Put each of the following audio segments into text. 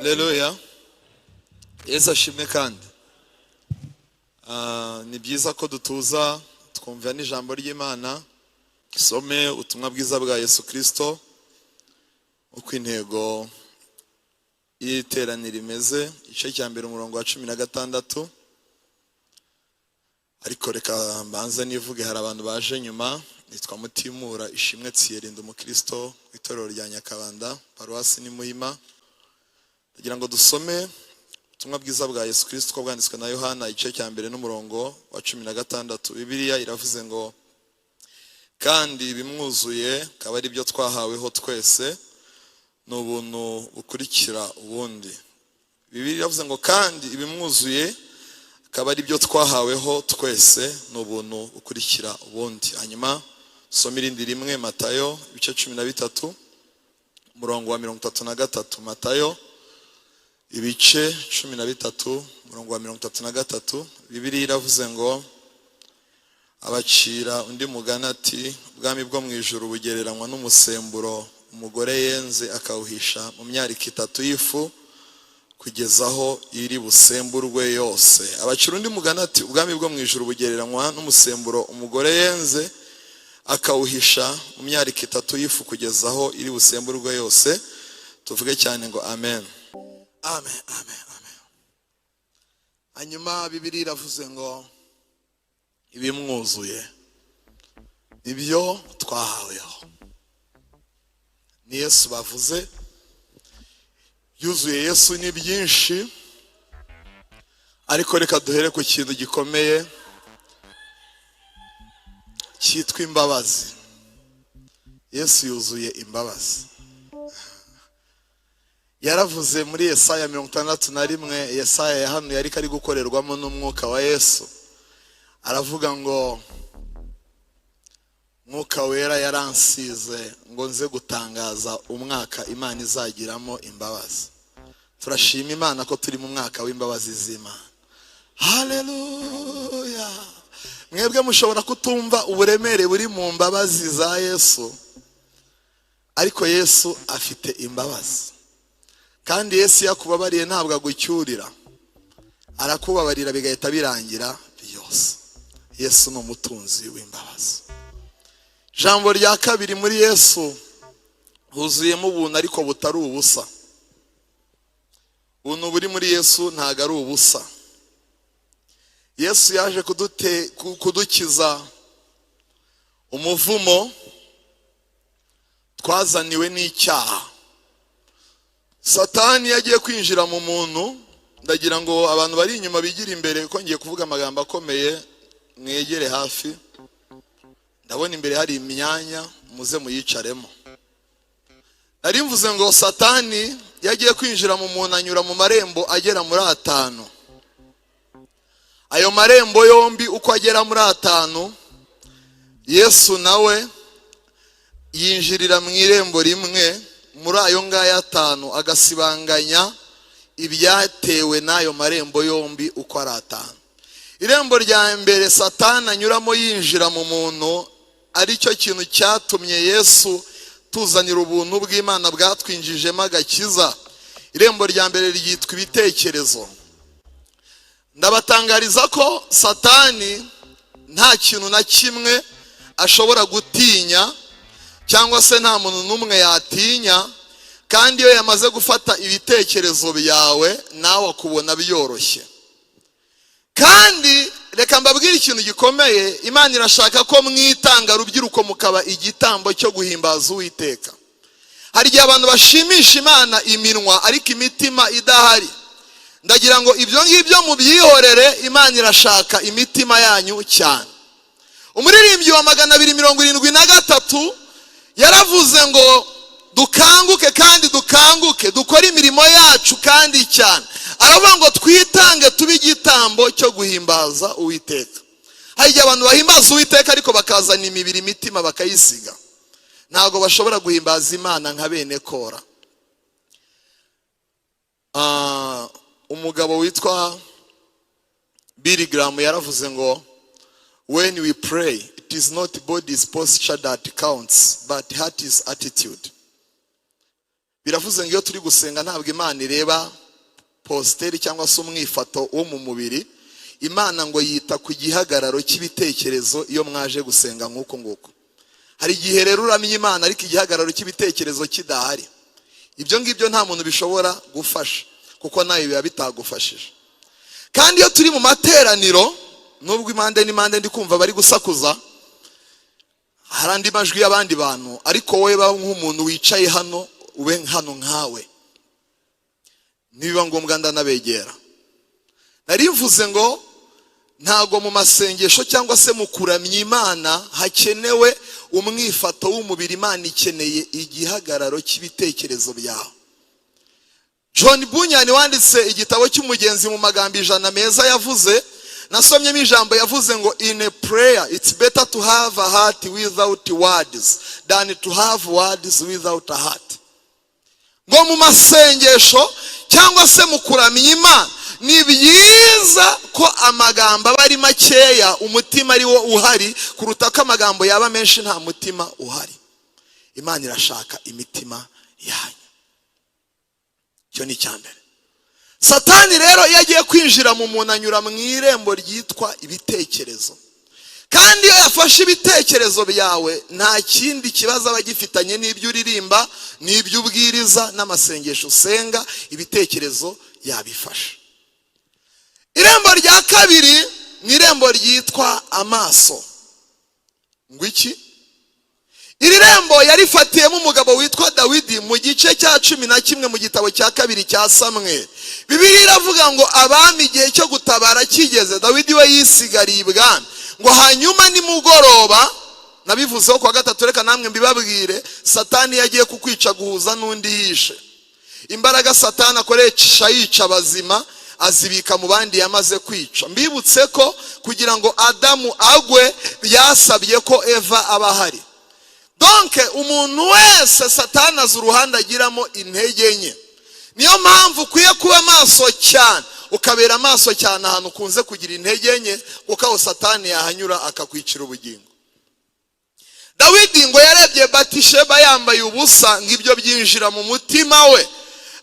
Haleluya! Yesu ashimwe. Kandi ni byiza ko dutuza twumva n'ijambo ry'Imana. Dusome ubutumwa bwiza bwa Yesu Kirisito uko intego y'iteraniro imeze, igice cya mbere, umurongo wa 16. Ariko reka mbanze nivuge, hari abantu baje nyuma. Nitwa Mutimura Ishimwe Thierry, ndi umukristo mu itorero rya Nyakabanda, paruwasi ni Muhima. Kugira ngo dusome ubutumwa bwiza bwa Yesu Kirisito uko bwanditswe na Yohana, igice cya mbere n'umurongo wa 16. Bibiliya iravuze ngo: "Kandi ibimwuzuye akaba ari byo twahaweho twese, ni ubuntu bukurikira ubundi." Bibiliya iravuze ngo: "Kandi ibimwuzuye akaba ari byo twahaweho twese, ni ubuntu bukurikira ubundi." Hanyuma soma irindi rimwe, Matayo ibice 13, umurongo wa 33. Matayo ibice 13, umurongo wa 33. Bibiliya iravuze ngo: "Abacira undi mugani ati: Ubwami bwo mu ijuru bugereranywa n'umusemburo umugore yenze akawuhisha mu myariko itatu y'ifu kugeza aho iri busemburwe yose." Abacira undi mugani ati: "Ubwami bwo mu ijuru bugereranywa n'umusemburo umugore yenze akawuhisha mu myariko itatu y'ifu kugeza aho iri busemburwe yose." Tuvuge cyane ngo amen, amen, amen, amen. Hanyuma Bibiliya iravuze ngo: "Ibimwuzuye ibyo twahaweho." Ni Yesu bavuze. Yuzuye Yesu ni byinshi, ariko reka duhere ku kintu gikomeye cyitwa imbabazi. Yesu yuzuye imbabazi. Yaravuze muri Yesaya 61. Yesaya yahanuye ariko ari gukorerwamo n'umwuka wa Yesu. Aravuga ngo: "Mwuka Wera yaransize ngo nze gutangaza umwaka Imana izagiramo imbabazi." Turashima Imana ko turi mu mwaka w'imbabazi z'Imana. Haleluya! Mwebwe mushobora kutumva uburemere buri mu mbabazi za Yesu, ariko Yesu afite imbabazi. Kandi Yesu iyo akubabariye ntabwo agucyurira, arakubabarira bigahita birangira byose. Yesu ni umutunzi w'imbabazi. Ijambo rya kabiri: muri Yesu huzuyemo ubuntu, ariko butari ubusa. Ubuntu buri muri Yesu ntabwo ari ubusa. Yesu yaje kudukiza umuvumo twazaniwe n'icyaha. Satani yagiye kwinjira mu muntu. Ndagira ngo abantu bari inyuma bigire imbere, ko ngiye kuvuga amagambo akomeye. Mwegere hafi, ndabona imbere hari imyanya, muze muyicaremo. Nari mvuze ngo Satani yagiye kwinjira mu muntu anyura mu marembo agera muri atanu. Ayo marembo yombi uko agera muri atanu, Yesu nawe yinjirira mu irembo rimwe muri ayo ngayo atanu, agasibanganya ibyatewe n'ayo marembo yombi uko ari atanu. Irembo rya mbere Satani anyuramo yinjira mu muntu, aricyo kintu cyatumye Yesu tuzanira ubuntu bw'Imana bwatwinjijemo agakiza, irembo rya mbere ryitwa ibitekerezo. Ndabatangariza ko Satani nta kintu na kimwe ashobora gutinya, cyangwa se nta muntu n'umwe yatinya. Kandi iyo yamaze gufata ibitekerezo byawe, nawe akubona byoroshye. Kandi reka mbabwire ikintu gikomeye: Imana irashaka ko mwitanga, rubyiruko, mukaba igitambo cyo guhimbaza Uwiteka. Hari igihe abantu bashimisha Imana iminwa ariko imitima idahari. Ndagira ngo ibyo ngibyo mubyihorere, Imana irashaka imitima yanyu cyane. Umuririmbyi wa 273 yaravuze ngo: "Dukanguke kandi dukanguke, dukore imirimo yacu kandi cyane." Aravuga ngo: "Twitange tube igitambo cyo guhimbaza Uwiteka." Hari igihe abantu bahimbaza Uwiteka ariko bakazana imibiri, imitima bakayisiga. Ntabwo bashobora guhimbaza Imana nka bene Kora. Umugabo witwa Billy Graham yaravuze ngo: "When we pray, it is not body's posture that counts, but heart's attitude." Biravuze ngo iyo turi gusenga, ntabwo Imana ireba posture cyangwa se umwifato wo mu mubiri. Imana ngo yita ku gihagararo cy'ibitekerezo. Iyo mwaje gusenga nk'uko nguko, hari igihe rero uramya Imana ariko igihagararo cy'ibitekerezo kidahari. Ibyo ngibyo nta muntu bishobora gufasha, kuko nawe biba bitagufashije. Kandi iyo turi mu materaniro, nubwo impande n'impande ndi kumva bari gusakuza, hari andi majwi y'abandi bantu, ariko wowe ba nk'umuntu wicaye hano, ube hano nkawe. Nibiba ngombwa ndanabegera. Nari mvuze ngo ntago mu masengesho cyangwa se mu kuramya Imana hakenewe umwifato w'umubiri. Imana ikeneye igihagararo cy'ibitekerezo byawe. John Bunyan wanditse igitabo cy'Umugenzi, mu magambo 100 meza yavuze, nasomyemo ijambo yavuze ngo: "In a prayer, it's better to have a heart without words than to have words without a heart." Ngo mu masengesho cyangwa se mu kuramya Imana, ni byiza ko amagambo aba ari makeya, umutima ari wo uhari, kuruta ko amagambo yaba menshi nta mutima uhari. Imana irashaka imitima yanyu. Icyo ni icya mbere. Satani rero iyo agiye kwinjira mu muntu, anyura mu irembo ryitwa ibitekerezo. Kandi iyo yafashe ibitekerezo byawe, nta kindi kibazo aba agifitanye n'ibyo uririmba, n'ibyo ubwiriza, n'amasengesho usenga. Ibitekerezo yabifashe. Irembo rya kabiri ni irembo ryitwa amaso. Ngo iki? Iri rembo yarifatiyemo umugabo witwa Dawidi mu gice cya 11 mu gitabo cya kabiri cya Samweli. Bibiliya iravuga ngo abami igihe cyo gutabara kigeze, Dawidi we yisigariye ibwami. Ngo hanyuma nimugoroba, nabivuzeho kuwa gatatu, reka namwe mbibabwire: Satani iyo agiye kukwica, guhuza n'undi yishe. Imbaraga Satani akoresha yica abazima, azibika mu bandi yamaze kwica. Mbibutse ko kugira ngo Adamu agwe, byasabye ko Eva aba ahari. Donc umuntu wese, Satani azi uruhande agiramo intege nke. Niyo mpamvu ukwiye kuba maso cyane, ukabera amaso cyane ahantu ukunze kugira intege nke, kuko aho Satani yahanyura akakwicira ubugingo. Dawidi ngo yarebye Batisheba yambaye ubusa, ngo ibyo byinjira mu mutima we,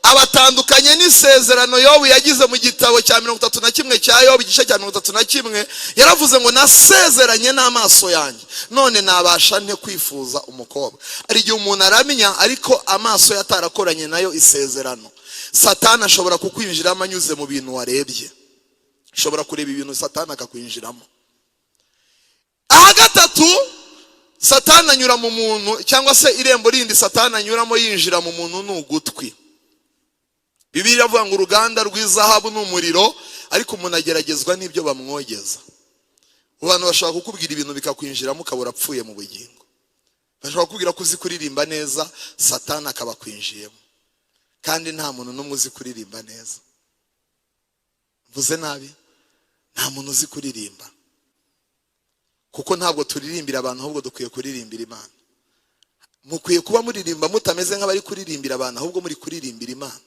abatandukanye n'isezerano Yobu yagize mu gitabo cya 31 cya Yobu, igice cya 31. Yaravuze ngo: "Nasezeranye n'amaso yanjye, none nabasha nte kwifuza umukobwa?" Hari igihe umuntu aramenya ariko amaso ye atarakoranye nayo isezerano. Satani ashobora kukwinjiramo anyuze mu bintu warebye. Ashobora kureba ibintu, Satani akakwinjiramo. Aha gatatu Satani anyura mu muntu, cyangwa se irembo rindi Satani anyuramo yinjira mu muntu, ni ugutwi. Bibiliya iravuga ngo uruganda rw'izahabu ni umuriro, ariko umuntu ageragezwa n'ibyo bamwogeza. Abantu bashobora kukubwira ibintu bikakwinjiramo, ukaba urapfuye mu bugingo. Bashobora kukubwira ko uzi kuririmba neza, Satani akabakwinjiyemo. Kandi nta muntu n'umwe uzi kuririmba neza. Mvuze nabi? Nta muntu uzi kuririmba, kuko ntabwo turirimbira abantu, ahubwo dukwiye kuririmbira Imana. Mukwiye kuba muririmba mutameze nk'abari kuririmbira abantu, ahubwo muri kuririmbira Imana.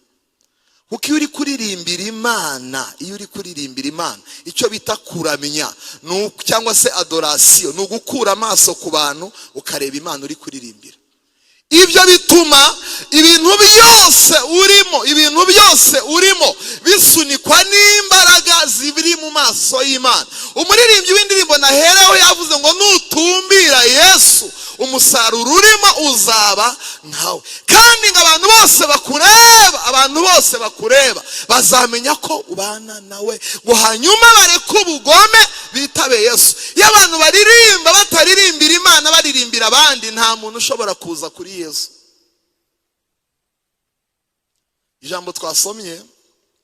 Kuko iyo uri kuririmbira Imana, iyo uri kuririmbira Imana, icyo bita kuramya cyangwa se adoration, ni ugukura amaso ku bantu ukareba Imana uri kuririmbira. Ibyo bituma ibintu byose urimo, ibintu byose urimo bisunikwa n'imbaraga ziri mu maso y'Imana. Umuririmbyi w'indirimbo nahereho yavuze ngo nutumbira Yesu, umusaruro urimo uzaba nkawe. Kandi ngo abantu bose bakureba, abantu bose bakureba bazamenya ko ubana nawe, ngo hanyuma bareke ubugome bitabe Yesu. Iyo abantu baririmba bataririmbira Imana, baririmbira abandi, nta muntu ushobora kuza kuri Yesu. Ijambo twasomye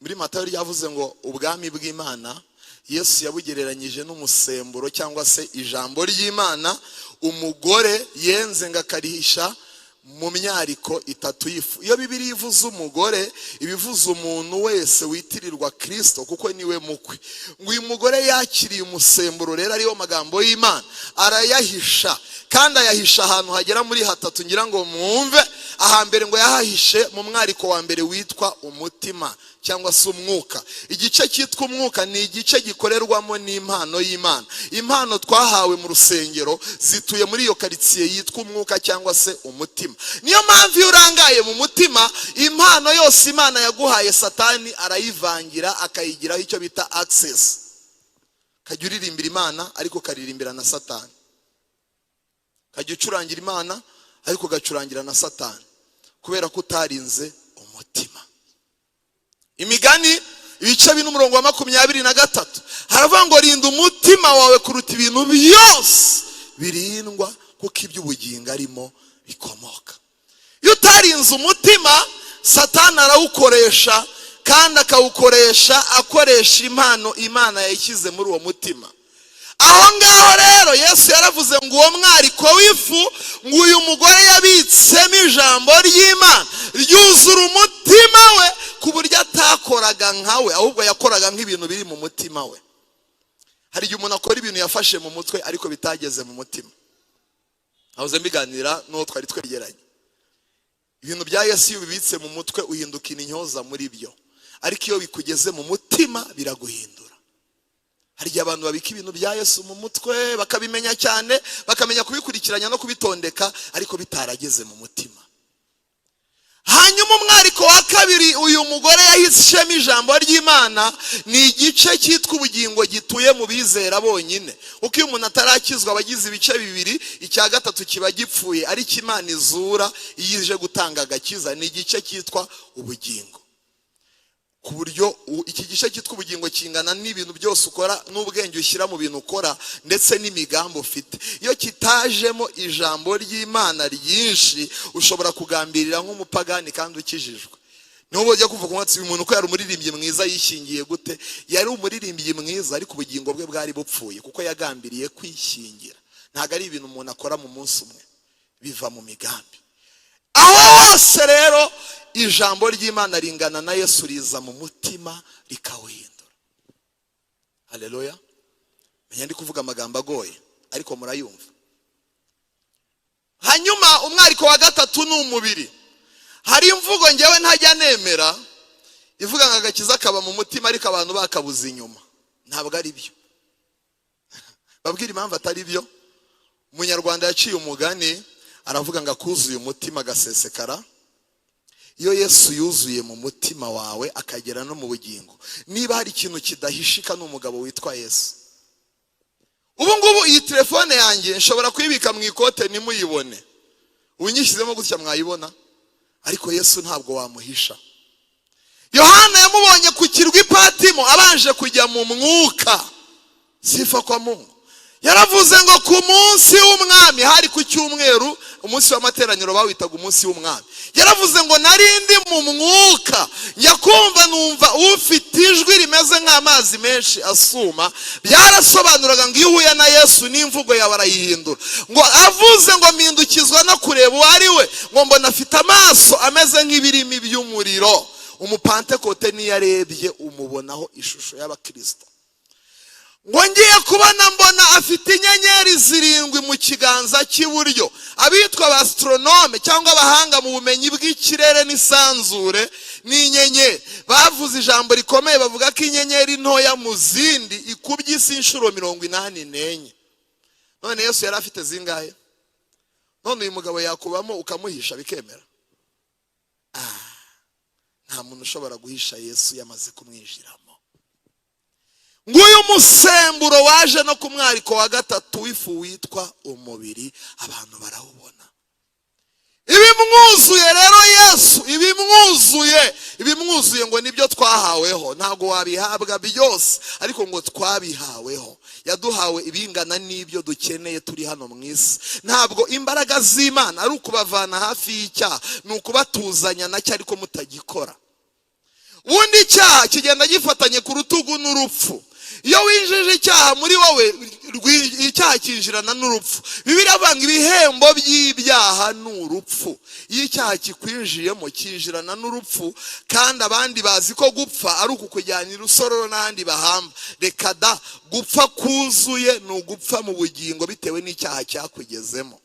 muri Matayo ryavuze ngo ubwami bw'Imana Yesu yabugereranyije n'umusemburo cyangwa se ijambo ry'Imana, umugore yenze ngo akarihisha mu myariko itatu y'ifu. Iyo Bibiliya ivuze umugore, iba ivuze umuntu wese witirirwa Kirisito, kuko niwe mukwe. Ngo uyu mugore yakiriye umusemburo rero, ariyo magambo y'Imana, arayahisha, kandi ayahisha ahantu hagera muri hatatu. Ngira ngo mwumve Ahambere ngo yahahishe mu mwariko wa mbere witwa umutima cyangwa se umwuka. Igice cyitwa umwuka ni igice gikorerwamo n'impano y'Imana. Impano twahawe mu rusengero zituye muri iyo karitsiye yitwa umwuka cyangwa se umutima. Niyo mpamvu iyo urangaye mu mutima, impano yose Imana yaguhaye Satani arayivangira, akayigiraho icyo bita access. Kajya uririmbira Imana ariko ukaririmbira na Satani, kajya ucurangira Imana ariko ugacurangira na Satani, kubera ko utarinze umutima. Imigani ibice 4 umurongo wa 23 haravuga ngo: "Rinda umutima wawe kuruta ibintu byose birindwa, kuko iby'ubugingo arimo bikomoka." Iyo utarinze umutima, Satani arawukoresha, kandi akawukoresha akoresha impano Imana yayishyize muri uwo mutima. Aho ngaho rero Yesu yaravuze ngo uwo mwariko w'ifu, ngo uyu mugore yabitsemo ijambo ry'Imana, ryuzura umutima we, ku buryo atakoraga nkawe, ahubwo yakoraga nk'ibintu biri mu mutima we. Hari igihe umuntu akora ibintu yafashe mu mutwe ariko bitageze mu mutima. Nahoze mbiganira n'uwo twari twegeranye. Ibintu bya Yesu iyo ubibitse mu mutwe uhinduka intyoza muri byo, ariko iyo bikugeze mu mutima biraguhindura. Hari igihe abantu babika ibintu bya Yesu mu mutwe, bakabimenya cyane, bakamenya kubikurikiranya no kubitondeka, ariko bitarageze mu mutima. Hanyuma umwariko wa kabiri uyu mugore yahishemo ijambo ry'Imana ni igice cyitwa ubugingo, gituye mu bizera bonyine, kuko iyo umuntu atarakizwa aba agize ibice bibiri, icya gatatu kiba gipfuye, ariko Imana izura iyo ije gutanga agakiza. Ni igice cyitwa ubugingo, ku buryo iki gice cyitwa ubugingo kingana n'ibintu byose ukora, n'ubwenge ushyira mu bintu ukora, ndetse n'imigambi ufite. Iyo kitajemo ijambo ry'Imana ryinshi, ushobora kugambirira nk'umupagani kandi ukijijwe. Niho bajya kuvuga ngo uyu muntu ko yari umuririmbyi mwiza, yishingiye gute? Yari umuririmbyi mwiza, ariko ubugingo bwe bwari bupfuye, kuko yagambiriye kwishingira. Ntabwo ari ibintu umuntu akora mu munsi umwe, biva mu migambi. Aho hose rero ijambo ry'Imana ringana na Yesu, riza mu mutima rikawuhindura. Haleluya! Menya ndi kuvuga amagambo agoye, ariko murayumva. Hanyuma umwariko wa gatatu ni umubiri. Hari imvugo ngewe ntajya nemera ivuga ngo agakiza kaba mu mutima ariko abantu bakabuze inyuma. Ntabwo ari byo. Babwira impamvu atari byo. Umunyarwanda yaciye umugani aravuga ngo: "Akuzuye umutima agasesekara." Iyo Yesu yuzuye mu mutima wawe akagera no mu bugingo, niba hari ikintu kidahishika ni umugabo witwa Yesu. Ubu ngubu iyi telefone yanjye nshobora kuyibika mu ikote ntimuyibone. Unyishyizemo gutya mwayibona, ariko Yesu ntabwo wamuhisha. Yohana yamubonye ku kirwa i Patimo abanje kujya mu mwuka. Sifa kwa Mungu! Yaravuze ngo ku munsi w'Umwami, hari ku cyumweru, umunsi w'amateraniro bawitaga umunsi w'Umwami. Yaravuze ngo: "Nari ndi mu mwuka, njya kumva numva ufite ijwi rimeze nk'amazi menshi asuma." Byarasobanuraga ngo iyo uhuye na Yesu n'imvugo yawe arayihindura. Ngo avuze ngo mpindukizwa no kureba uwo ari we, ngo mbona afite amaso ameze nk'ibirimi by'umuriro. Umupantekote niyo arebye umubonaho ishusho y'abakirisito. Ngo ngiye kubona mbona afite inyenyeri zirindwi mu kiganza cy'iburyo. Abitwa abastronome cyangwa abahanga mu bumenyi bw'ikirere n'isanzure n'inyenyeri bavuze ijambo rikomeye, bavuga ko inyenyeri ntoya mu zindi ikubye isi inshuro 84. None Yesu yari afite zingahe? None uyu mugabo yakubamo ukamuhisha bikemera? Nta muntu ushobora guhisha Yesu yamaze kumwinjiramo. Nguyu musemburo waje no ku mwariko wa gatatu w'ifu witwa umubiri, abantu barawubona. Ibimwuzuye rero Yesu, ibimwuzuye, ibimwuzuye ngo nibyo twahaweho. Ntabwo wabihabwa byose, ariko ngo twabihaweho. Yaduhawe ibingana n'ibyo dukeneye turi hano mu isi. Ntabwo imbaraga z'Imana ari ukubavana hafi y'icyaha, ni ukubatuzanya nacyo ariko mutagikora. Ubundi icyaha kigenda gifatanye ku rutugu n'urupfu. Iyo winjije icyaha muri wowe, icyaha kinjirana n'urupfu. Bibiliya ivuga ngo ibihembo by'ibyaha ni urupfu. Iyo icyaha kikwinjiyemo kinjirana n'urupfu, kandi abandi bazi ko gupfa ari ukukujyana irusororo n'ahandi bahamba. Reka da! Gupfa kuzuye ni ugupfa mu bugingo bitewe n'icyaha cyakugezemo.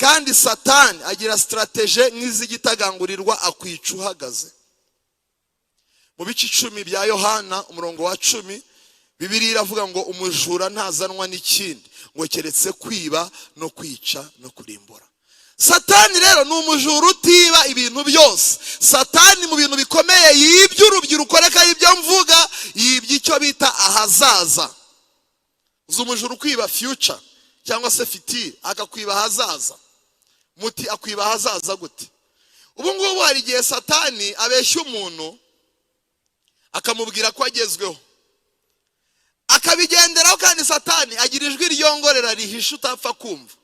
Kandi Satani agira strategy nk'iz'igitagangurirwa, akwica uhagaze. Mu bice 10 bya Yohana, umurongo wa 10, Bibiliya iravuga ngo umujura ntazanwa n'ikindi ngo keretse kwiba no kwica no kurimbura. Satani rero ni umujura utiba ibintu byose. Satani mu bintu bikomeye yibye urubyiruko, reka ibyo mvuga, yibye icyo bita ahazaza. Uzi umujura ukwiba future cyangwa se futur, akakwiba ahazaza? Muti akwiba ahazaza gute? Ubu ngubu hari igihe Satani abeshya umuntu, akamubwira ko agezweho, akabigenderaho. Kandi Satani agira ijwi ryongorera, rihisha, utapfa kumva,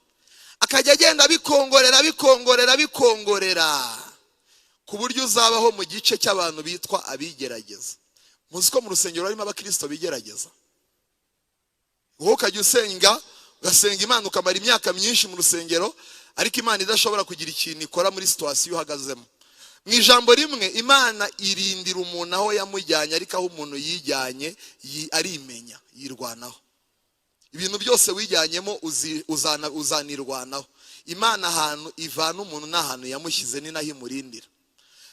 akajya agenda abikongorera, abikongorera, abikongorera, ku buryo uzabaho mu gice cy'abantu bitwa abigerageza. Muzi ko mu rusengero harimo abakirisito bigerageza? Wowe ukajya usenga, ugasenga Imana, ukamara imyaka myinshi mu rusengero, ariko Imana idashobora kugira ikintu ikora muri situation uhagazemo. Mu ijambo rimwe, Imana irindira umuntu aho yamujyanye, ariko aho umuntu yijyanye arimenya, yirwanaho. Ibintu byose wijyanyemo uzanirwanaho. Imana ahantu ivana umuntu n'ahantu yamushyize ni naho imurindira.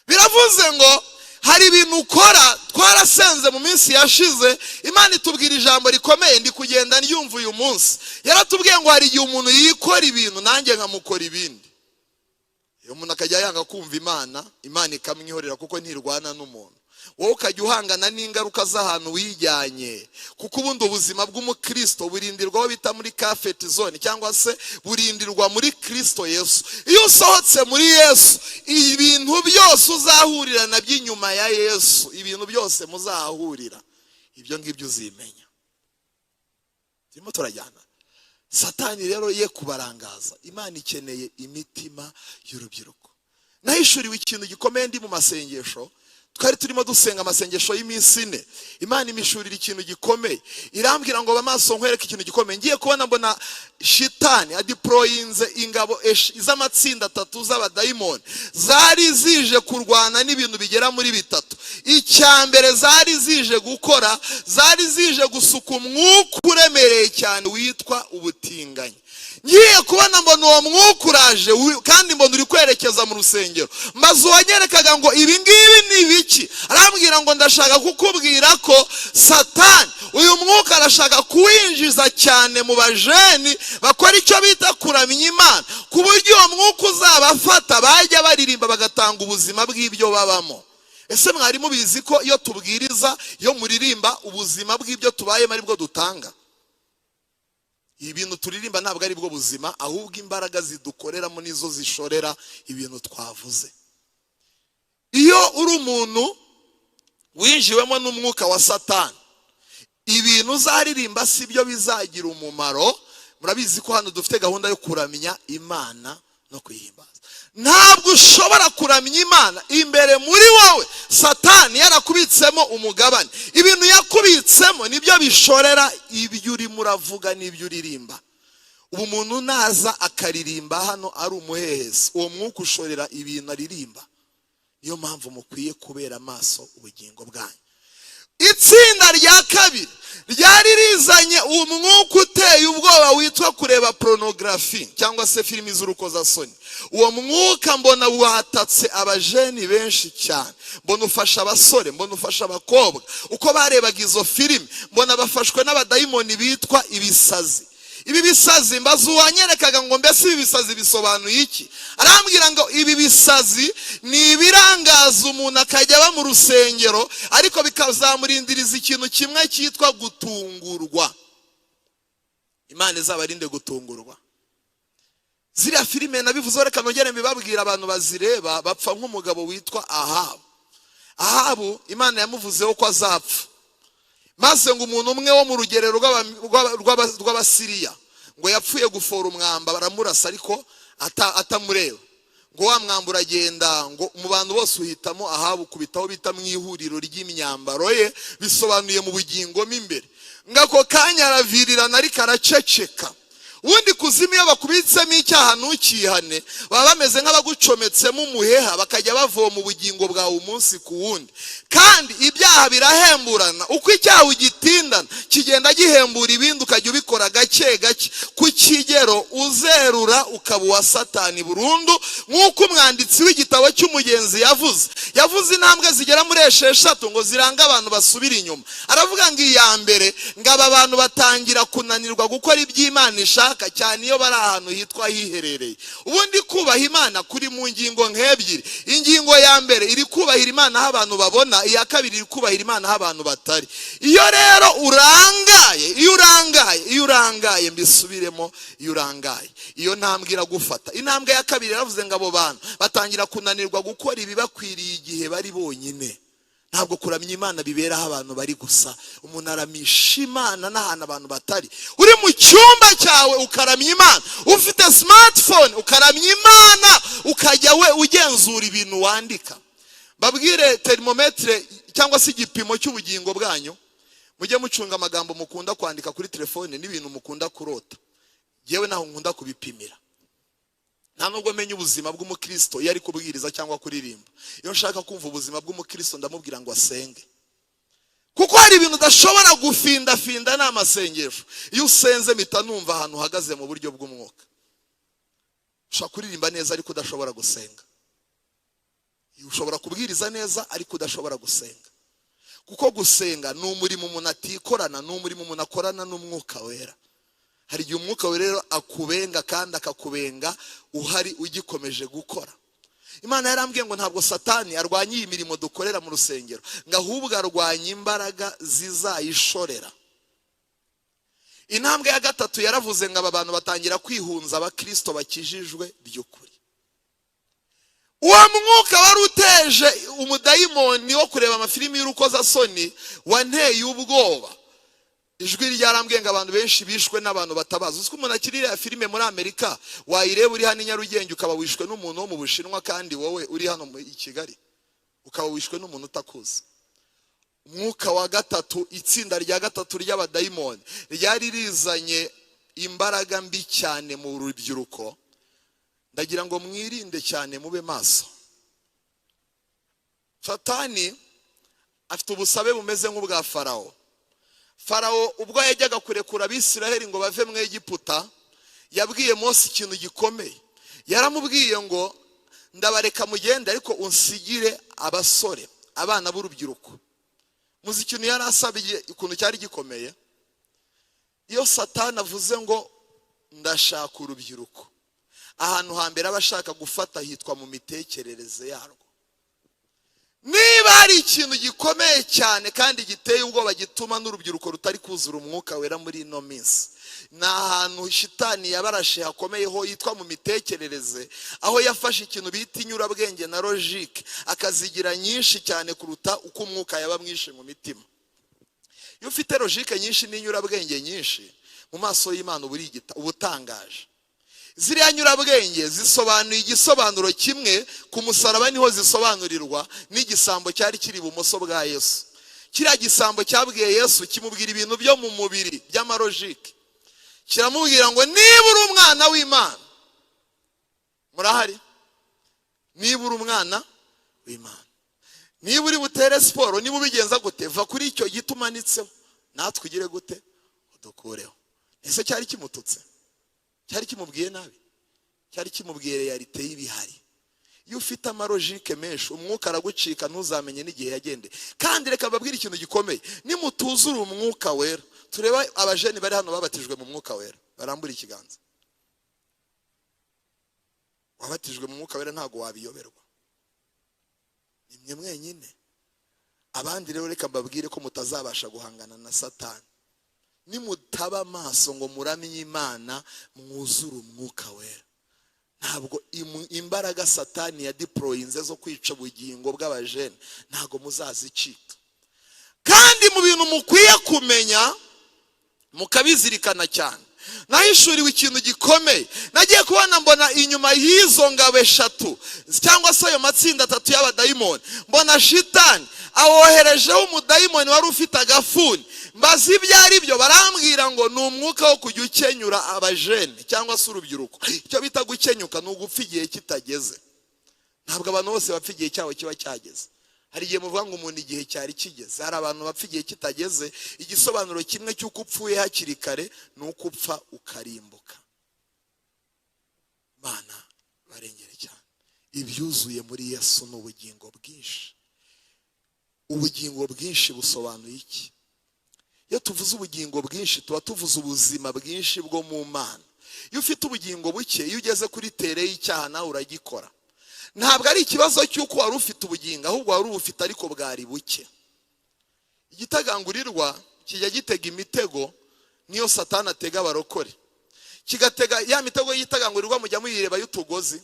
Biravuze ngo hari ibintu ukora. Twarasenze mu minsi yashize, Imana itubwira ijambo rikomeye, ndi kugenda ndyumva uyu munsi. Yaratubwiye ngo hari igihe umuntu yikora ibintu, nanjye nkamukora ibindi. Iyo umuntu akajya yanga kumva Imana, Imana ikamwihorera, kuko ntirwana n'umuntu. Wowe ukajya uhangana n'ingaruka z'ahantu wijyanye, kuko ubundi ubuzima bw'umukristo burindirwa aho bita muri comfort zone, cyangwa se burindirwa muri Kristo Yesu. Iyo usohotse muri Yesu, ibintu byose uzahurira nabyo inyuma ya Yesu, ibintu byose muzahahurira, ibyo ngibyo uzimenya. Turimo turajyana? Satani rero ye kubarangaza. Imana ikeneye imitima y'urubyiruko. Nahishuriwe ikintu gikomeye ndi mu masengesho. Twari turimo dusenga amasengesho y'iminsi 4, Imana imishurira ikintu gikomeye, irambwira ngo amaso nkwereke ikintu gikomeye. Ngiye kubona mbona shitani adeployinze ingabo z'amatsinda atatu z'abadayimoni, zari zije kurwana n'ibintu bigera muri bitatu. Icya mbere zari zije gukora, zari zije gusuka umwuka uremereye cyane witwa ubutinganyi. Ngiye kubona mbona uwo mwuka uraje, kandi mbona uri kwerekeza mu rusengero. Mbaza uwanyerekaga ngo ibi ngibi ni ibiki? Arambwira ngo ndashaka kukubwira ko Satani uyu mwuka arashaka kuwinjiza cyane mu bajeni bakora icyo bita kuramya Imana, ku buryo uwo mwuka uzabafata, bajya baririmba bagatanga ubuzima bw'ibyo babamo. Ese mwari mubizi ko iyo tubwiriza, iyo muririmba, ubuzima bw'ibyo tubayemo aribwo dutanga? Ibintu turirimba ntabwo ari bwo buzima, ahubwo imbaraga zidukoreramo nizo zishorera ibintu twavuze. Iyo uri umuntu winjiwemo n'umwuka wa Satani, ibintu uzaririmba si byo bizagira umumaro. Murabizi ko hano dufite gahunda yo kuramya Imana no kuyihimbaza. Ntabwo ushobora kuramya Imana imbere muri wowe Satani yarakubitsemo umugabane. Ibintu yakubitsemo nibyo bishorera ibyo urimo uravuga n'ibyo uririmba. Ubu umuntu naza akaririmba hano ari umuhehesi, uwo mwuka ushorera ibintu aririmba. Niyo mpamvu mukwiye kubera amaso ubugingo bwanyu. Itsinda rya kabiri ryari rizanye umwuka uteye ubwoba witwa kureba pornography, cyangwa se filimi z'urukozasoni. Uwo mwuka mbona watatse abajeni benshi cyane, mbona ufasha abasore, mbona ufasha abakobwa. Uko barebaga izo filimi, mbona bafashwe n'abadayimoni bitwa ibisazi. Ibi bisazi, mbaza uwanyerekaga ngo mbese ibi bisazi bisobanuye iki? Arambwira ngo ibi bisazi ni ibirangaza umuntu, akajya aba mu rusengero, ariko bikazamurindiriza ikintu kimwe cyitwa gutungurwa. Imana izabarinde gutungurwa. Ziriya filime nabivuzeho, reka nongere mbibabwira. Abantu bazireba bapfa nk'umugabo witwa Ahabu. Ahabu Imana yamuvuzeho ko azapfa, maze ngo umuntu umwe wo mu rugerero rw'Abasiriya ngo yapfuye gufora umwamba, baramurasa ariko atamureba. Ngo wa mwamba uragenda, ngo mu bantu bose uhitamo Ahabu, ukubitaho bita mu ihuriro ry'imyambaro ye, bisobanuye mu bugingo mo imbere. Ngo ako kanya aravirirana, ariko araceceka. Ubundi kuzimu iyo bakubitsemo icyaha ntukihane, baba bameze nk'abagucometsemo umuheha, bakajya bavoma ubugingo bwawe umunsi ku wundi. Kandi ibyaha Ibyaha birahemburana. Uko icyaha ugitindana, kigenda gihembura ibindi, ukajya ubikora gake gake ku kigero uzerura ukaba uwa Satani burundu. Nk'uko umwanditsi w'igitabo cy'Umugenzi yavuze intambwe zigera muri 6 ngo ziranga abantu basubira inyuma. Aravuga ngo iya mbere, ngo aba bantu batangira kunanirwa gukora iby'Imana ishaka, cyane iyo bari ahantu hitwa hiherereye. Ubundi kubaha Imana kuri mu ngingo nk'ebyiri. Ingingo ya mbere iri kubahira Imana aho abantu babona, iya kabiri iri kubahira Imana aho abantu batari. Iyo rero urangaye, iyo urangaye, iyo urangaye, mbisubiremo, iyo urangaye, iyo ntambwe iragufata. Intambwe ya kabiri yaravuze ngo abo bantu batangira kunanirwa gukora ibibakwiriye igihe bari bonyine. Ntabwo kuramya Imana biberaho abantu bari gusa. Umuntu aramisha Imana n'ahantu abantu batari. Uri mu cyumba cyawe ukaramya Imana, ufite smartphone ukaramya Imana, ukajya we ugenzura ibintu wandika. Babwire thermomètre cyangwa se igipimo cy'ubugingo bwanyu: mujye mucunga amagambo mukunda kwandika kuri telefone n'ibintu mukunda kurota. Yewe, naho nkunda kubipimira. Nta nubwo menya ubuzima bw'umukristo iyo ari kubwiriza cyangwa kuririmba. Iyo nshaka kumva ubuzima bw'umukristo, ndamubwira ngo asenge, kuko hari ibintu udashobora gufindafinda, ni amasengesho. Iyo usenze, mpita numva ahantu uhagaze mu buryo bw'umwuka. Ushobora kuririmba neza ariko udashobora gusenga. Ushobora kubwiriza neza ariko udashobora gusenga, kuko gusenga ni umurimo umuntu atikorana, ni umurimo umuntu akorana n'Umwuka Wera. Hari igihe Umwuka Wera rero akubenga, kandi akakubenga uhari ugikomeje gukora. Imana yarambwiye ngo ntabwo Satani arwanya iyi mirimo dukorera mu rusengero, ngo ahubwo arwanya imbaraga zizayishorera. Intambwe ya gatatu yaravuze ngo aba bantu batangira kwihunza abakirisito bakijijwe by'ukuri. Uwo mwuka wari uteje umudayimoni wo kureba amafilimi y'urukozasoni wanteye ubwoba. Ijwi ryarambwiye ngo abantu benshi bishwe n'abantu batabazi. Uzi ko umuntu akiri iriya filime muri Amerika, wayireba uri hano i Nyarugenge, ukaba wishwe n'umuntu wo mu Bushinwa, kandi wowe uri hano i Kigali, ukaba wishwe n'umuntu utakuzi? Umwuka wa gatatu, itsinda rya gatatu ry'abadayimoni ryari rizanye imbaraga mbi cyane mu rubyiruko. Ndagira ngo mwirinde cyane, mube maso. Satani afite ubusabe bumeze nk'ubwa Farawo. Farawo ubwo yajyaga kurekura Abisiraheli ngo bave mu Egiputa, yabwiye Mose ikintu gikomeye. Yaramubwiye ngo: "Ndabareka mugende, ariko unsigire abasore, abana b'urubyiruko." Muzi ikintu yari asabye ukuntu cyari gikomeye? Iyo Satani avuze ngo ndashaka urubyiruko, ahantu hambere aba ashaka gufata hitwa mu mitekerereze yarwo. Niba hari ikintu gikomeye cyane kandi giteye ubwoba gituma n'urubyiruko rutari kuzura Umwuka Wera muri ino minsi, ni ahantu Shitani yabarashe hakomeyeho hitwa mu mitekerereze, aho yafashe ikintu bita inyurabwenge na logique, akazigira nyinshi cyane kuruta uko umwuka yaba mwinshi mu mitima. Iyo ufite logique nyinshi n'inyurabwenge nyinshi, mu maso y'Imana uba uba utangaje. Ziriya nyurabwenge zisobanuye igisobanuro kimwe. Ku musaraba niho zisobanurirwa n'igisambo cyari kiri ibumoso bwa Yesu. Kiriya gisambo cyabwiye Yesu, kimubwira ibintu byo mu mubiri by'ama logique, kiramubwira ngo: "Niba uri umwana w'Imana," murahari? "Niba uri umwana w'Imana, niba uri butere siporo, niba ubigenza gute, va kuri icyo giti umanitseho, natwe ugire gute, udukureho." Ese cyari kimututse? Cyari kimubwiye nabi? Cyari kimubwiye réalité y'ibihari. Iyo ufite ama logique menshi, umwuka aragucika, ntuzamenye n'igihe yagendeye. Kandi reka mbabwire ikintu gikomeye: nimutuzura Umwuka Wera, turebe abajeni bari hano babatijwe mu Mwuka Wera, barambura ikiganza. Wabatijwe mu Mwuka Wera ntabwo wabiyoberwa, ni mwe mwenyine. Abandi rero, reka mbabwire ko mutazabasha guhangana na Satani nimutaba amaso ngo muramye Imana, mwuzure Umwuka Wera. Ntabwo imbaraga Satani yadeployinze zo kwica ubugingo bw'abajene, ntabwo muzazicika. Kandi mu bintu mukwiye kumenya mukabizirikana cyane, nahishuriwe ikintu gikomeye. Nagiye kubona, mbona inyuma y'izo ngabo eshatu cyangwa se ayo matsinda atatu y'abadayimoni, mbona Shitani awoherejeho umudayimoni wari ufite agafuni. Mbaza ibyo ari byo, barambwira ngo ni umwuka wo kujya ukenyura abajene cyangwa se urubyiruko. Icyo bita gukenyuka ni ugupfa igihe kitageze. Ntabwo abantu bose bapfa igihe cyabo kiba cyageze. Hari abantu bapfa igihe cyabo kitageze. Hari igihe muvuga ngo umuntu igihe cyari kigeze. Hari abantu bapfa igihe kitageze. Igisobanuro kimwe cy'uko upfuye hakiri kare ni uko upfa ukarimbuka. Imana barengere cyane. Ibyuzuye muri Yesu ni ubugingo bwinshi. Ubugingo bwinshi busobanuye iki? Iyo tuvuze ubugingo bwinshi, tuba tuvuze ubuzima bwinshi bwo mu Mana. Iyo ufite ubugingo buke, iyo ugeze kuri terrain y'icyaha, nawe uragikora. Ntabwo ari ikibazo cy'uko wari ufite ubugingo, ahubwo wari ubufite ariko bwari buke. Igitagangurirwa kijya gitega imitego, niyo Satani atega abarokore, kigatega ya mitego y'igitagangurirwa, mujya muyireba, y'utugozi.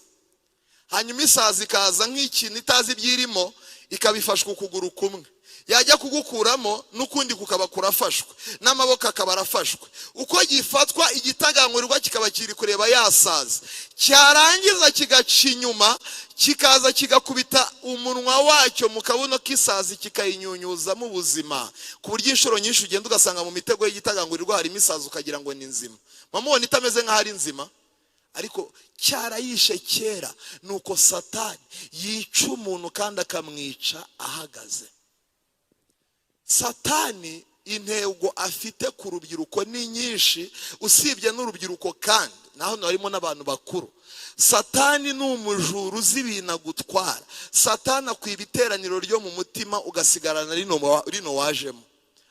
Hanyuma isazi ikaza nk'ikintu itazi ibyirimo, ikabifashwa ukuguru kumwe, yajya kugukuramo n'ukundi kukaba kurafashwe, n'amaboko akaba arafashwe. Uko gifatwa, igitagangurirwa kikaba kiri kureba yasaza, cyarangiza kigaca inyuma, kikaza kigakubita umunwa wacyo mu kabuno k'isazi, kikayinyunyuzamo ubuzima, ku buryo inshuro nyinshi ugenda ugasanga mu mitego y'igitagangurirwa harimo isazi, ukagira ngo ni nzima. Mumubona itameze nk'aho ari nzima, ariko cyarayishe kera. Nuko Satani yica umuntu kandi akamwica ahagaze. Satani intego afite ku rubyiruko ni nyinshi, usibye n'urubyiruko kandi naho harimo n'abantu bakuru. Satani ni umujura uzi ibintu agutwara. Satani akwiba iteraniro ryo mu mutima, ugasigarana rino wajemo,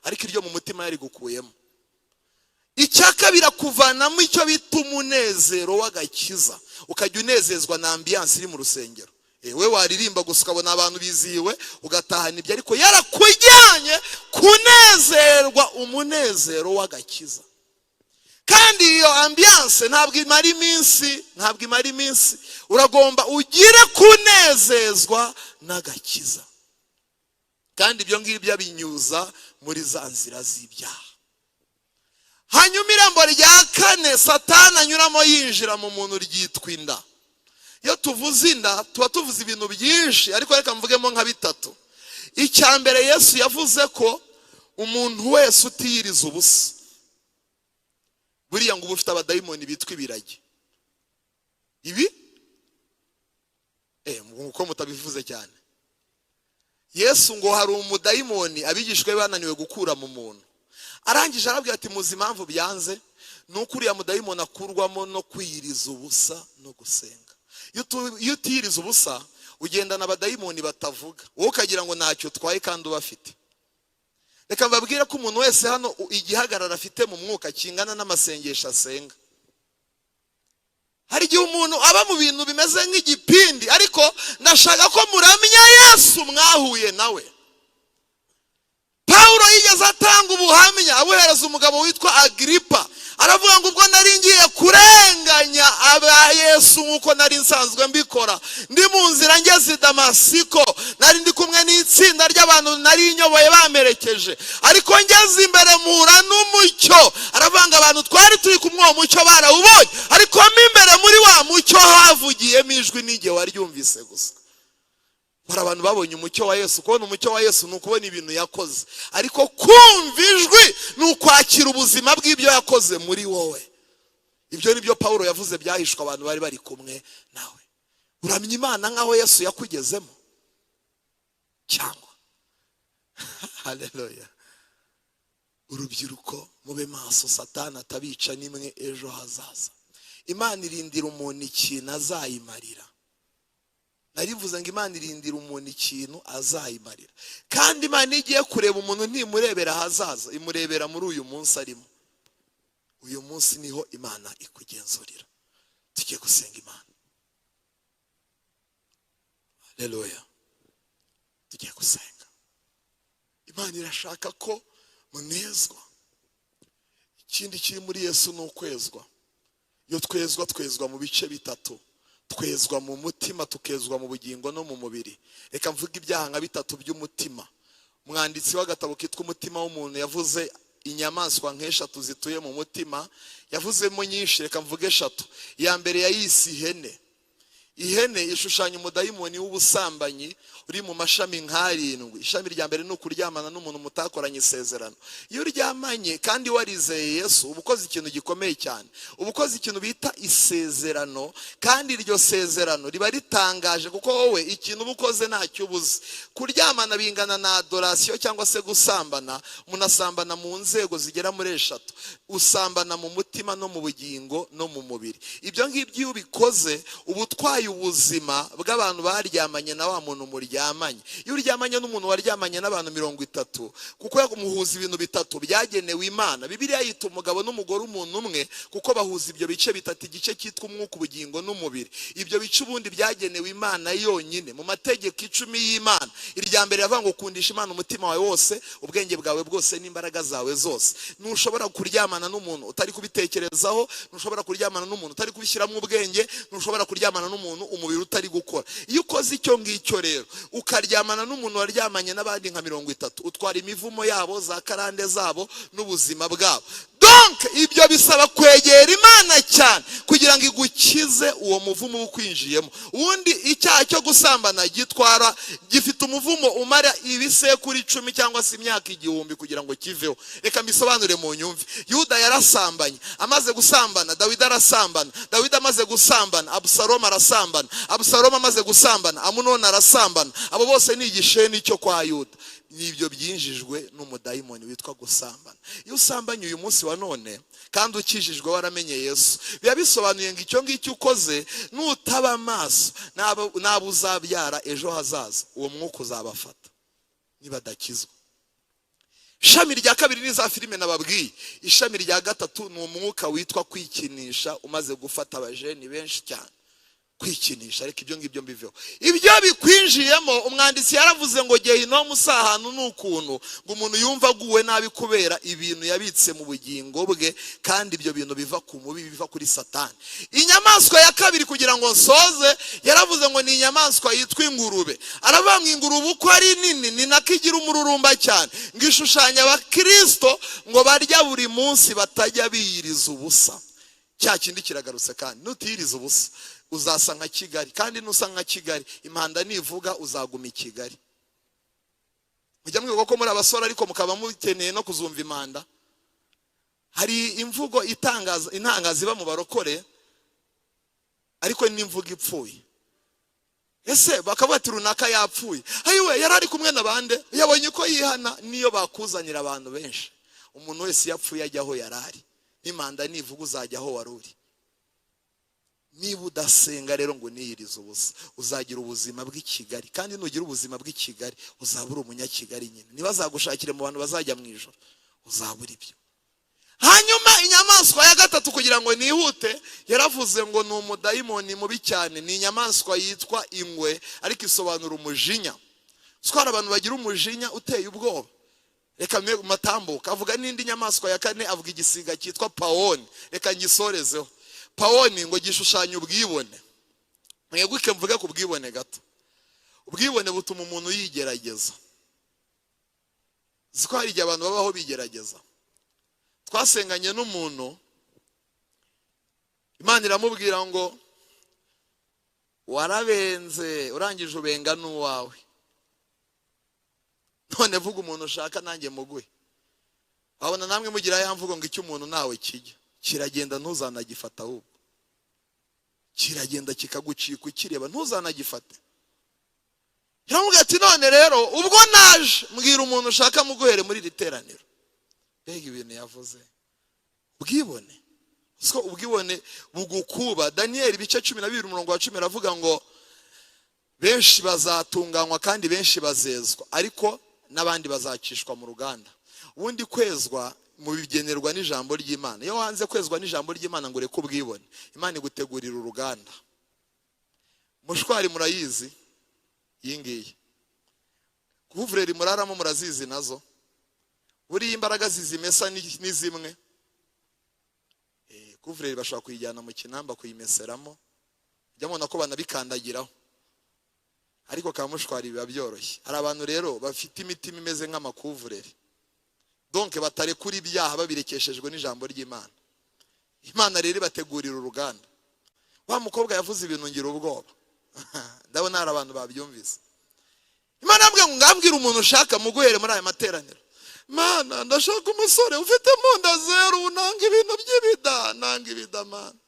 ariko iryo mu mutima yarigukuyemo. Icya kabiri, akuvanamo icyo bita umunezero w'agakiza, ukajya unezezwa na ambiance iri mu rusengero. We waririmba gusa ukabona abantu bizihiwe, ugatahana ibyo, ariko yarakujyanye kunezerwa umunezero w'agakiza. Kandi iyo ambiance ntabwo imara iminsi, ntabwo imara iminsi. Uragomba ugire kunezezwa n'agakiza, kandi ibyo ngibyo abinyuza muri za nzira z'ibyaha. Hanyuma irembo rya kane Satani anyuramo yinjira mu muntu ryitwa inda. Iyo tuvuze inda, tuba tuvuze ibintu byinshi, ariko reka mvugemo nka bitatu. Icya mbere, Yesu yavuze ko umuntu wese utiyiriza ubusa, buriya ngo uba ufite abadayimoni bitwa ibiragi. Ibi uko mutabivuze cyane, Yesu ngo hari umudayimoni abigishwa be bananiwe gukura mu muntu. Arangije arabwira ati: "Muzi impamvu byanze? Ni uko uriya mudayimoni akurwamo no kwiyiriza ubusa no gusenga." Iyo utiyiriza ubusa, ugendana abadayimoni batavuga, wowe ukagira ngo ntacyo utwaye kandi ubafite. Reka mbabwire ko umuntu wese hano igihagararo afite mu mwuka kingana n'amasengesho asenga. Hari igihe umuntu aba mu bintu bimeze nk'igipindi, ariko ndashaka ko muramya Yesu mwahuye nawe. Pawulo yigeze atanga ubuhamya, abuhereza umugabo witwa Agiripa, aravuga ngo: "Ubwo nari ngiye kurenganya aba Yesu nk'uko nari nsanzwe mbikora, ndi mu nzira ngeze i Damasiko, nari ndi kumwe n'itsinda ry'abantu nari nyoboye bamerekeje, ariko ngeze imbere mpura n'umucyo." Aravuga ngo abantu twari turi kumwe uwo mucyo barawubonye, ariko mo imbere muri wa mucyo havugiyemo ijwi, n'igihe waryumvise gusa. Hari abantu babonye umucyo wa Yesu. Kubona umucyo wa Yesu ni ukubona ibintu yakoze, ariko kumva ijwi ni ukwakira ubuzima bw'ibyo yakoze muri wowe. Ibyo ni byo Paul yavuze byahishwe abantu bari bari kumwe nawe. Uramya Imana nk'aho Yesu yakugezemo cyangwa? Haleluya! Urubyiruko, mube maso Satani atabica nimwe ejo hazaza. Imana irindira umuntu ikintu azayimarira. Narivuze ngo Imana irindira umuntu ikintu azayimarira. Kandi Imana iyo igiye kureba umuntu, ntimurebera ahazaza, imurebera muri uyu munsi arimo. Uyu munsi niho Imana ikugenzurira. Tugiye gusenga Imana. Haleluya! Tugiye gusenga Imana. Irashaka ko munezwa. Ikindi kiri muri Yesu ni ukwezwa. Iyo twezwa, twezwa mu bice bitatu: twezwa mu mutima, tukezwa mu bugingo no mu mubiri. Reka mvuge ibyaha nka bitatu by'umutima. Umwanditsi w'agatabo kitwa Umutima w'Umuntu yavuze inyamaswa nk'eshatu zituye mu mutima. Yavuzemo nyinshi, reka mvuge eshatu. Iya mbere yayise ihene. Ihene ishushanya umudayimoni w'ubusambanyi uri mu mashami nk'arindwi. Ishami rya mbere ni ukuryamana n'umuntu mutakoranye isezerano. Iyo uryamanye kandi warizeye Yesu, uba ukoze ikintu gikomeye cyane, uba ukoze ikintu bita isezerano, kandi iryo sezerano riba ritangaje kuko wowe ikintu uba ukoze ntacyo ubuze. Kuryamana bingana na adoration cyangwa se gusambana. Umuntu asambana mu nzego zigera muri eshatu: usambana mu mutima no mu bugingo no mu mubiri. Ibyo ngibyo iyo ubikoze, uba utwaye ubuzima bw'abantu baryamanye na wa muntu muryamanye. Iyo uryamanye n'umuntu waryamanye n'abantu 30, kuko muhuza ibintu bitatu byagenewe Imana. Bibiliya yita umugabo n'umugore umuntu umwe kuko bahuza ibyo bice bitatu: igice cyitwa umwuka, ubugingo n'umubiri. Ibyo bice ubundi byagenewe Imana yonyine. Mu mategeko 10 y'Imana, irya mbere riravuga ngo kundisha Imana umutima wawe wose, ubwenge bwawe bwose n'imbaraga zawe zose. Ntushobora kuryamana n'umuntu utari kubitekerezaho, ntushobora kuryamana n'umuntu utari kubishyiramo ubwenge, ntushobora kuryamana n'umuntu umubiri utari gukora. Iyo ukoze icyo ngicyo rero, ukaryamana n'umuntu waryamanye n'abandi nka 30, utwara imivumo yabo, za karande zabo n'ubuzima bwabo. Donc ibyo bisaba kwegera Imana cyane kugira ngo igukize uwo muvumo uba ukwinjiyemo. Ubundi icyaha cyo gusambana gitwara, gifite umuvumo umara ibisekuru 10 cyangwa se imyaka 1000 kugira ngo kiveho. Reka mbisobanure mu nyumve. Yuda yarasambanye. Amaze gusambana, Dawidi arasambana. Dawidi amaze gusambana, Abusalomu arasambana. Abusalomu amaze gusambana, Amunoni arasambana. Abo bose ni igisheni cyo kwa Yuda. Nibyo byinjijwe n'umudayimoni witwa gusambana. Iyo usambanye uyu munsi wa none kandi ukijijwe, waramenye Yesu, biba bisobanuye ngo icyo ngicyo ukoze, nutaba amaso, n'abo uzabyara ejo hazaza uwo mwuka uzabafata nibadakizwa. Ishami rya kabiri ni za filime nababwiye. Ishami rya gatatu ni umwuka witwa kwikinisha, umaze gufata abajeni benshi cyane. Kwikinisha, ariko ibyo ngibyo mbiveho. Ibyo bikwinjiyemo, umwanditsi yaravuze ngo gehinomu si ahantu, ni ukuntu ngo umuntu yumva aguwe nabi kubera ibintu yabitse mu bugingo bwe, kandi ibyo bintu biva ku mubi, biva kuri Satani. Inyamaswa ya kabiri, kugira ngo nsoze, yaravuze ngo ni inyamaswa yitwa ingurube. Aravuga ngo ingurube uko ari nini ni nako igira umururumba cyane. Ngo ishushanya abakirisito ngo barya buri munsi, batajya biyiriza ubusa. Cya kindi kiragarutse. Kandi nutiyiriza ubusa, uzasa nka Kigali, kandi nusa nka Kigali, impanda nivuga uzaguma i Kigali. Mujya mwibuka ko muri abasore, ariko mukaba mukeneye no kuzumva impanda. Hari imvugo itangaza, intangaza iba mu barokore, ariko ni imvugo ipfuye. Ese bakavuga ati runaka yapfuye, ayiwe, yari ari kumwe na bande? Yabonye ko yihana. Niyo bakuzanira abantu benshi, umuntu wese iyo apfuye ajya aho yari ari. N'impanda nivuga, uzajya aho wari uri. Niba udasenga rero ngo uniyirize ubusa, uzagira ubuzima bw'i Kigali, kandi nugira ubuzima bw'i Kigali, uzaba uri umunyakigali nyine. Ntibazagushakire mu bantu bazajya mu ijoro, uzabura ibyo. Hanyuma inyamaswa ya gatatu, kugira ngo nihute, yaravuze ngo ni umudayimoni mubi cyane. Ni inyamaswa yitwa ingwe, ariko isobanura umujinya. Twara abantu bagira umujinya uteye ubwoba. Reka matambuka. Avuga n'indi nyamaswa ya kane, avuga igisiga cyitwa pawoni. Reka ngisorezeho. Pawoni ngo gishushanya ubwibone. Mweguke mvuge ku bwibone gato. Ubwibone butuma umuntu yigerageza. Ko hari igihe abantu babaho bigerageza. Twasenganye n'umuntu, Imana iramubwira ngo warabenze, urangije ubenga n'uwawe, none vuga umuntu ushaka nanjye muguhe. Wabona namwe mugira ya mvugo ngo icyo umuntu nawe kijya kiragenda, ntuzanagifata, ahubwo kiragenda kikagucika ukireba, ntuzanagifate. Iramubwira ati none rero ubwo naje, mbwira umuntu ushaka muguhere muri iri teraniro. Mbega ibintu yavuze! Ubwibone, siko ubwibone bugukuba. Daniyeli ibice 12 umurongo wa 10 aravuga ngo benshi bazatunganywa kandi benshi bazezwa, ariko n'abandi bazacishwa mu ruganda. Ubundi kwezwa mu bigenerwa n'ijambo ry'Imana. Iyo wanze kwezwa n'ijambo ry'Imana ngo ureke ubwibone, Imana igutegurira uruganda. Mouchoir murayizi iyi ngiyi, couvre-lit muraramo murazizi nazo. Buriya imbaraga zizimesa ni zimwe. Couvre-lit bashobora kuyijyana mu kinamba kuyimeseramo, ujya mubona ko banabikandagiraho, ariko ka mouchoir biba byoroshye. Hari abantu rero bafite imitima imeze nk'ama couvre-lit, donc batarekura ibyaha babirekeshejwe n'ijambo ry'Imana. Imana rero ibategurira uruganda. Wa mukobwa yavuze ibintu ngira ubwoba. Ndabona hari abantu babyumvise. Imana yambwiye ngo ngambwire umuntu ushaka muguhere muri aya materaniro. Mana, ndashaka umusore ufite mu nda zeru, nanga ibintu by'ibida, nanga ibida, Mana,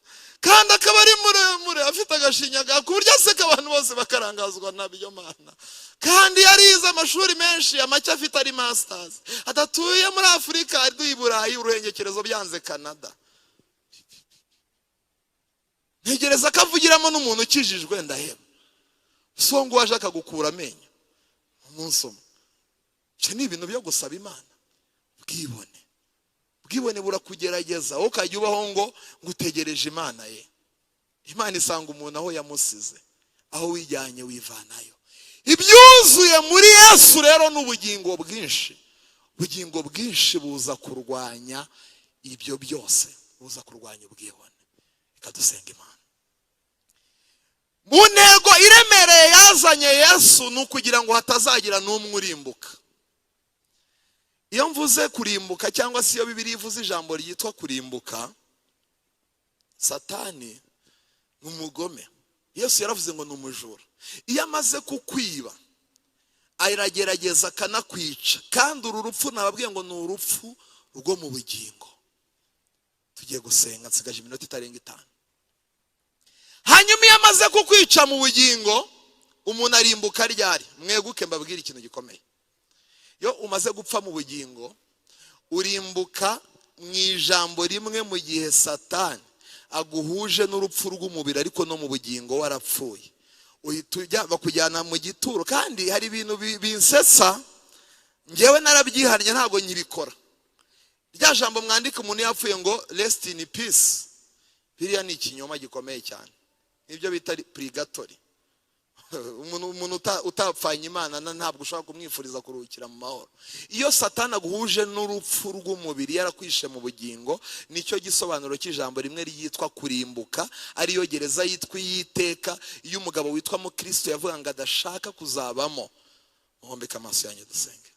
kandi akaba ari muremure, afite agashinya ku buryo aseka abantu bose bakarangazwa nabyo, Mana, kandi yarize amashuri menshi, amake afite ari masters, adatuye muri Afurika, ari i Burayi, uruhengekerezo byanze Canada. Ntegereza ko avugiramo n'umuntu ukijijwe, ndaheba. Songa waje akagukura amenyo umunsi umwe. Ibyo ni ibintu byo gusaba Imana. Bwibone burakugerageza, wowe ukajya ubaho ngo ngutegereje Imana ye. Imana isanga umuntu aho yamusize, aho wijyanye wivanayo. Ibyuzuye muri Yesu rero ni ubugingo bwinshi. Ubugingo bwinshi buza kurwanya ibyo byose, buza kurwanya ubwibone. Reka dusenga Imana. Mu ntego iremereye yazanye Yesu ni ukugira ngo hatazagira n'umwe urimbuka. Iyo mvuze kurimbuka, cyangwa se iyo Bibiliya ivuze ijambo ryitwa kurimbuka, Satani ni umugome. Yesu yaravuze ngo ni umujura. Iyo amaze kukwiba aragerageza akanakwica. Kandi uru rupfu nababwiye ngo ni urupfu rwo mu bugingo. Tugiye gusenga, nsigaje iminota itarenga 5. Hanyuma iyo amaze kukwica mu bugingo, umuntu arimbuka ryari? Mweguke mbabwire ikintu gikomeye. Iyo umaze gupfa mu bugingo, urimbuka mu ijambo rimwe, mu gihe Satani aguhuje n'urupfu rw'umubiri ariko no mu bugingo warapfuye, uhita ujya bakujyana mu gituro. Kandi hari ibintu binsetsa, ngewe narabyihannye, ntabwo nkibikora. Rya jambo mwandika umuntu yapfuye ngo "Rest in peace", biriya ni ikinyoma gikomeye cyane, nibyo bita purigatori. Umuntu utapfanye Imana ntabwo ushobora kumwifuriza kuruhukira mu mahoro. Iyo Satani aguhuje n'urupfu rw'umubiri yarakwishe mu bugingo, nicyo gisobanuro cy'ijambo rimwe ryitwa kurimbuka, ariyo gereza yitwa iy'iteka, iyo umugabo witwa Mukristo yavuga ngo adashaka kuzabamo. Muhombeke amaso yanyu, dusenge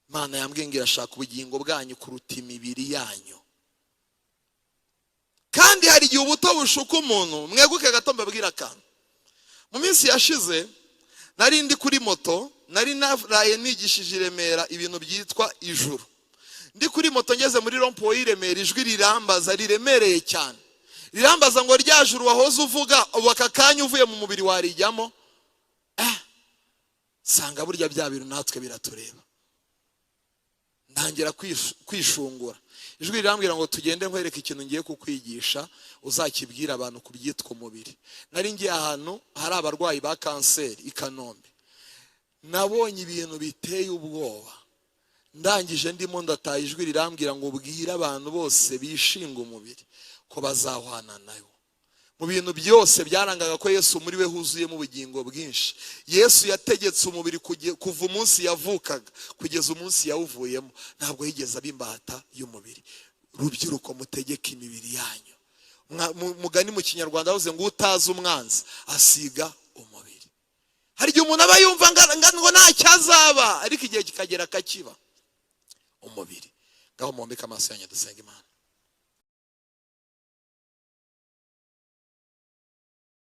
Imana. Yambwiye ngo irashaka ubugingo bwanyu kuruta imibiri yanyu. Kandi hari igihe ubuto bushuka umuntu. Mweguke gato mbabwire akantu. Mu minsi yashize nari ndi kuri moto, nari naraye nigishije i Remera ibintu byitwa ijuru. Ndi kuri moto, ngeze muri rond-point y'i Remera, ijwi rirambaza riremereye cyane, rirambaza ngo: "Rya juru wahoze uvuga, ubu aka kanya uvuye mu mubiri warijyamo?" Sanga burya bya bintu natwe biratureba. Ntangira kwishungura. Ijwi rirambwira ngo: "Tugende nkwereke ikintu ngiye kukwigisha, uzakibwira abantu ku byitwa umubiri." Nari ngiye ahantu hari abarwayi ba kanseri i Kanombe. Nabonye ibintu biteye ubwoba. Ndangije, ndimo ndataha, ijwi rirambwira ngo: "Ubwire abantu bose bishinga umubiri ko bazahwana nayo." Mu bintu byose byarangaga ko Yesu muri we huzuyemo ubugingo bwinshi, Yesu yategetse umubiri kuva umunsi yavukaga kugeza umunsi yawuvuyemo, ntabwo yigeze aba imbata y'umubiri. Rubyiruko, mutegeke imibiri yanyu. Mugani mu Kinyarwanda bavuze ngo: "Utazi umwanzi asiga umubiri." Hari igihe umuntu aba yumva ngo ntacyo azaba, ariko igihe kikagera akakiba umubiri. Ngaho muhombeke amaso yanyu, dusenga Imana.